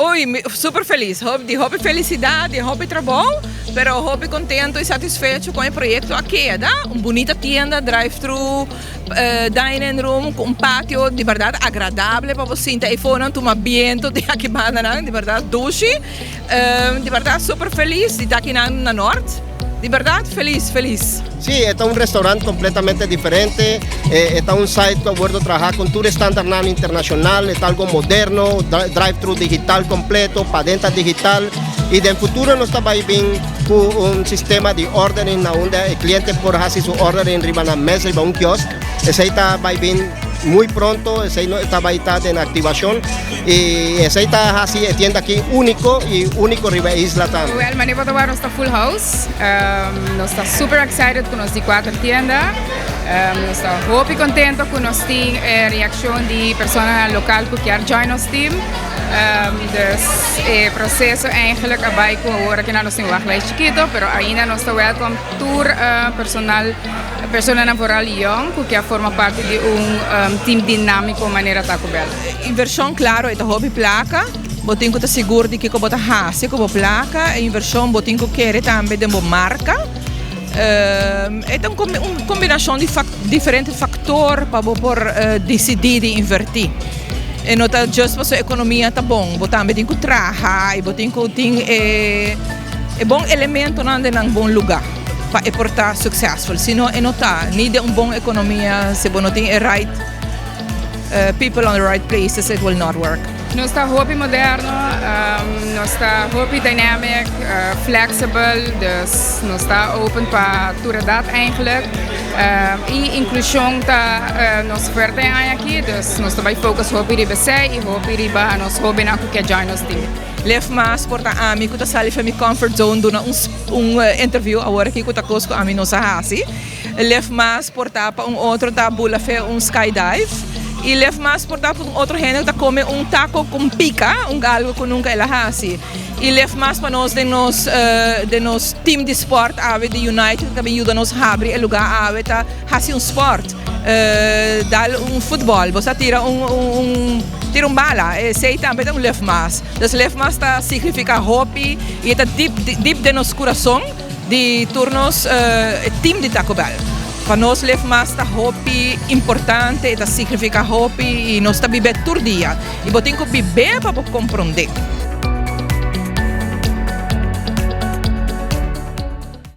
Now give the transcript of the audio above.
Uy, super felis. Di hopi felicidad, di hopi trabou, pero hopi contento y satisfecho cu e proyecto a keda. Un bunita tienda, drive-thru, dining room, cu un patio di berdad agradabel pa bo sinta eyfo tuma biento di aki banda, di berdad dushi. Di berdad super felis di ta aki na Noord. Di berdad felis, felis. Si, ta un restaurant completamente diferente. Ta un site cu a traha cu tur standard internacional, ta algo moderno, drive-thru digital completo, paden digital. Y den futuro nos ta bay bin cu un sistema di ordering na unda e cliente por haci su ordering riba na mesa, riba un kiosk. Esey ta bay bin muy pronto, esey ta bay ta den activacion y esey ta asina e tienda aki unico y unico riba isla tambe. Well, manera bo nos ta full house. Nos ta super excited cu nos di cuater tienda. Nos ta hopi contento cu nos tin reaccion di persona local cu kier join nos team. Dus e proceso eigenlijk a bay cu awor cu nos tin wachtlijst chikito, pero ainda nos ta welcome tur personal, persona vooral jong cu kier forma parti di un team dinamico manera Taco Bell. Inversion, claro, ta hopi placa. Bo tin cu ta sigur di kico bo ta haci cu placa. E inversion bo tin cu kere tambe den bo marca. Ta un combinacion di diferente factor pa por dicidi di inverti. E no ta just pa economia ta bon, bo tambe tin cu traha y bo tin cu tin e bon elementonan den un bon lugar pa e por ta successful. Si no, e no ta ni den un bon economia, si bo no tin e right people on the right places, it will not work. Nos ta hopi moderno, nos ta hopi dynamic, flexible, dus nos ta open pa tur edad eigenlijk. Y inclusion ta nos fuerte aki, dus nos ta bay focus hopi riba esey y hopi riba nos hobennan cu kier join nos team. Lef mas por ta ami cu ta sali for mi comfort zone duna un interview awor aki cu ta cos cu ami no sa hasi. Lef mas por ta pa un otro ta bula fe un skydive. Y lef mas por ta pa un otro hende ta come un taco cu pica, un algo cu nunca el a hasi. Y lef mas pa nos den nos team di sport awe di United tambe yuda nos habri e lugar awe ta hasi un sport. Dal un futbol, bo tira un bala, esey tambe ta un lef mas. Dus lef mas ta significa hopi y ta deep deep den nos curason di tur nos team di Taco Bell. Pa nos lef mas ta hopi importante, ta significa hopi y nos ta biba tur dia. Y bo tin cu biba pa comprende.